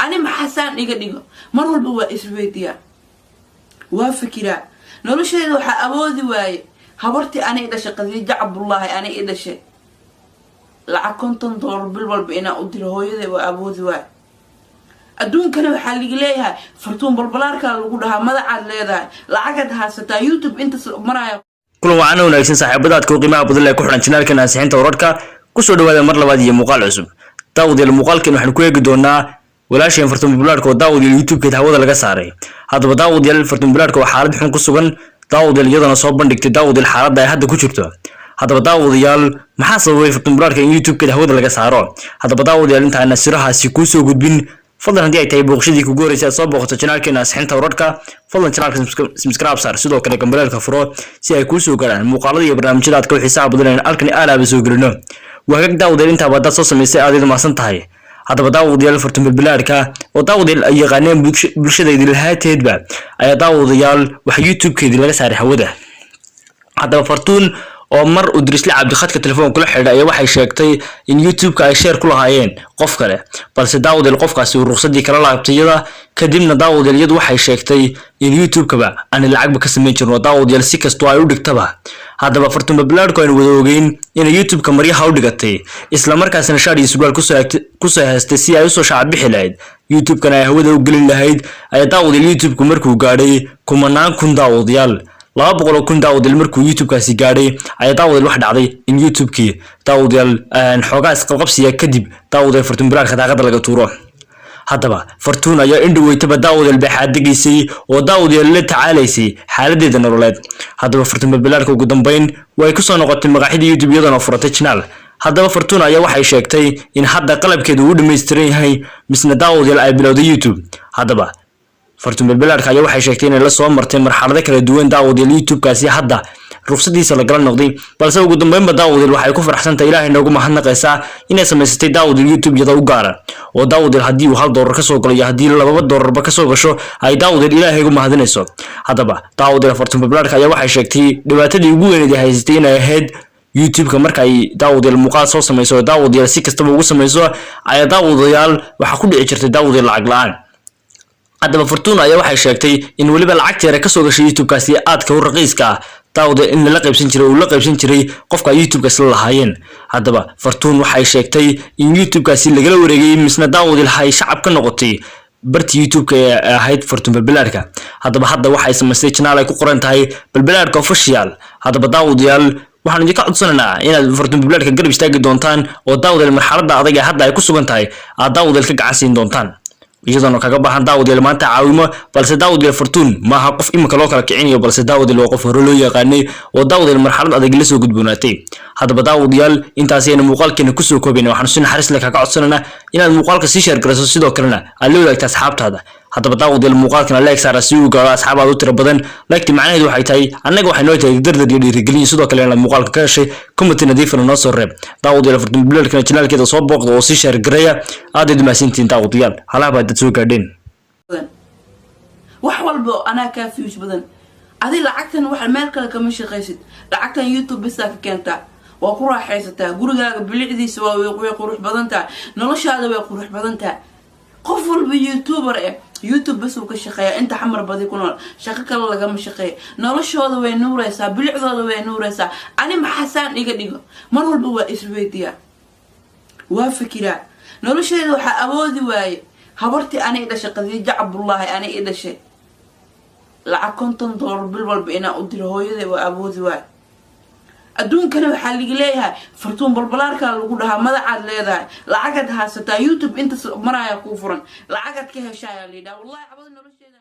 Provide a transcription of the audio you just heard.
Ani maxasaan iga dhigo? Mar walba waa isweydiyaa, waa fikiraa. Nolosheeda waxaa awoodi waaye habartii ani i dhashay, Khadiijo Cabdullaahi, ani i dhashay, lacag $50 bil walba inaan u diro hooyaday waa awoodi waaye. Adduunkana waxaa ligi leeyahay Fartuun Balbalaarkaa lagu dhahaa, madacaad leedahay, lacagaad haysataa, YouTube intas maraya. Kulan wacan wanaagsan, saaxiibadaadka u qiimaha badan ee ku xidhan channelkan ansixinta wararka. Kusoo dhawaada mar labaad iyo muuqaal cusub. Daawadayaal, muuqaalkan waxaan ku eegi doonaa walaasheen Fartuun Balbalaarka oo, daawadayaal, YouTube-keed hawada laga saaray. Haddaba, daawadayaal, Fartuun Balbalaarka oo xaalad xun ku sugan, daawadayaal, iyadana soo bandhigtay, daawadayaal, xaaladda ay hadda ku jirto. Haddaba, daawadayaal, maxaa sababay Fartuun Balbalaarka in YouTube-keed hawada laga saaro? Haddaba, daawadayaal, intaana sirahaasi kuu soo gudbin, fadlan haddii ay tahay booqashadii kugu horeysay aad soo booqato channelkeena ansixinta wararka, fadlan channelka subscribe saar, sidoo kale gambaleelka furo si ay kuu soo gaaraan muuqaalada iyo barnaamijyada aadka u xiisaha badan ee halkani aalaaba soo gelino. Wagaag, daawadayaal, intaaba haddaad soo samaysay, aad idin mahadsan tahay. Haddaba, daawadayaal, Fartuun Balbalaarka oo, daawadayaal, ay yaqaaneen bulshada idinlahaateedba ayaa, daawadayaal, waxa YouTube-keedii laga saaray hawada. Haddaba, Fartuun oo mar uu Dirisle Cabdi khadka telefoon kula xidhay ayaa waxay sheegtay in YouTube-ka ay share ku lahaayeen qof kale, balse, daawadayaal, qofkaasi uu ruqsadii kala laabtay iyada. Kadibna, daawadayaal, iyadu waxay sheegtay in YouTube-kaba aanay lacagba ka samayn jirin oo, daawadayaal, si kastoo ay u dhigtaba. Haddaba, Fartuun Balbalaarku aynu wada ogeyn inay YouTube-ka maryaha u dhigatay, isla markaasna shaar iyo surwaal kusoo haystay si ay usoo shaacbixi lahayd, YouTube-kana ay hawada u gelin lahayd, ayaa, daawadayaal, YouTube-ku markuu gaadhay kumanaan kun, daawadayaal, 200,000, daawadayaal, markuu YouTube-kaasi gaadhay ayaa, daawadayaal, wax dhacday in YouTube-kii, daawadayaal, xoogaa isqabqabsiya kadib, daawadayaal, Fartuun Balbalaarka daaqada laga tuuro. Haddaba, Fartuun ayaa indhaweytaba, daawadayaal, bay xaadigaysay oo, daawadayaal, la tacaalaysay xaaladeeda nololeed. Haddaba, Fartuun Balbalaarka ugu dambeyn way kusoo noqotay maqaaxida YouTube iyadoona furatay channel. Haddaba, Fartuun ayaa waxay sheegtay in hadda qalabkeedu uu dhammaystiran yahay, misna, daawadayaal, ay bilowday YouTube. Haddaba, Fartuun Balbalaarka ayaa waxay sheegtay inay la soo martay marxalado kala duwan, daawadayaal, YouTube-kaasi hadda ruqsadiisa lagala noqday, balse ugu dambeynba, daawadayaal, waxay ku faraxsantahay, Ilaahay noogu mahadnaqaysaa inay samaysatay, daawadayaal, YouTube iyada u gaara oo, daawadayaal, haddii uu $1 kasoo galo iyo haddii lababa doolarba kasoo gasho ay, daawadayaal, Ilaahay ugu mahadinayso. Haddaba, daawadayaal, Fartuun Balbalaarka ayaa waxay sheegtay dhibaatadii ugu weyneed ay haysatay inay ahayd YouTube-ka marka ay, daawadayaal, muuqaal soo samayso oo, daawadayaal, si kastaba ugu samayso ayaa, daawadayaal, waxaa ku dhici jirtay, daawadayaal, lacag la-aan. Haddaba, Fortuna ayaa waxay sheegtay in weliba lacagta yare kasoo gashay YouTube-kaasi aadka u raqiiska ah, daawada, in lala qaybsan jiray, uu la qaybsan jiray qofka ay YouTube-kaasi la lahaayeen. Haddaba, Fortune waxay sheegtay in YouTube-kaasi lagala wareegay, misna, daawadayaal, ay shacab ka noqotay bartii YouTube-ka ee ahayd Fortune Balbalaarka. Haddaba, hadda waxay samaystay channel ay ku qoran tahay Balbalaarka Official. Haddaba, daawadayaal, waxaan idinka codsanaynaa inaad Fortune Balbalaarka garab istaagi doontaan oo, daawadayaal, marxaladda adag ee hadda ay ku sugan tahay aad, daawadayaal, ka gacan siin doontaan, iyadoona kaga baahan, daawadayaal, maanta caawimo. Balse, daawadayaal, Fortune maaha qof imika loo kala kicinayo, balse, daawadayaal, waa qof hore loo yaqaanay oo, daawadayaal, marxalad adag la soo gudboonaatay. Haddaba, daawadayaal, intaasi aynu muuqaalkeena kusoo koobayna. Waxaanu si naxariis leh kaga codsanaynaa inaad muuqaalka sii share garayso, sidoo kalena aad la wadaagta asxaabtaada. Haddaba, daawadayaal, muuqaalkana like saara si uu gaaro asxaab aad u tiro badan. Like macnaheedu waxay tahay annaga waxay noo tahay dardar iyo dhiirigelin, sidoo kale inaad muuqaalka ka heshay. Comment nadiifana noo soo reeb. Daawadayaal, Fartuun Balbalaarkana channelkeeda soo booqda oo sii share gareeya. Aad aad umahadsantihiin, daawadayaal, halaha baa dad soo gaadheen. Wax walba anaa kaa views badan. Adi lacagtan wax meel kale kama shaqaysid, lacagtan YouTube bisaa ka keentaa, waa ku raaxaysataa, gurigaaga bilicdiisa waa way qurux badan tahay, noloshaada way qurux badan tahay. Qof walba YouTuber eh YouTube bas uu ka shaqeeya. Inta Xamar badi ku nool shaqo kale lagama shaqeeya. Noloshooda way nuureysaa, bilicdooda way nuureysaa. Ani maxasaan iga dhigo? Mar walba waa isweydiyaa, waa fikiraa. Nolosheeda waxaa awoodi waaye habartii ani i dhashay, Khadiijo Cabdullaahi, ani i dhashay, lacag $50 bil walba inaan u diro hooyaday waa awoodi waaye. Adduunkana waxaa ligi leeyahay Fartuun Balbalaarkaa lagu dhahaa, madacaad leedahay, lacagaad haysataa, YouTube intas maraya kuu furan, lacagaad ka heshayaa layidhaha. Wallahi cabada nolosheeda.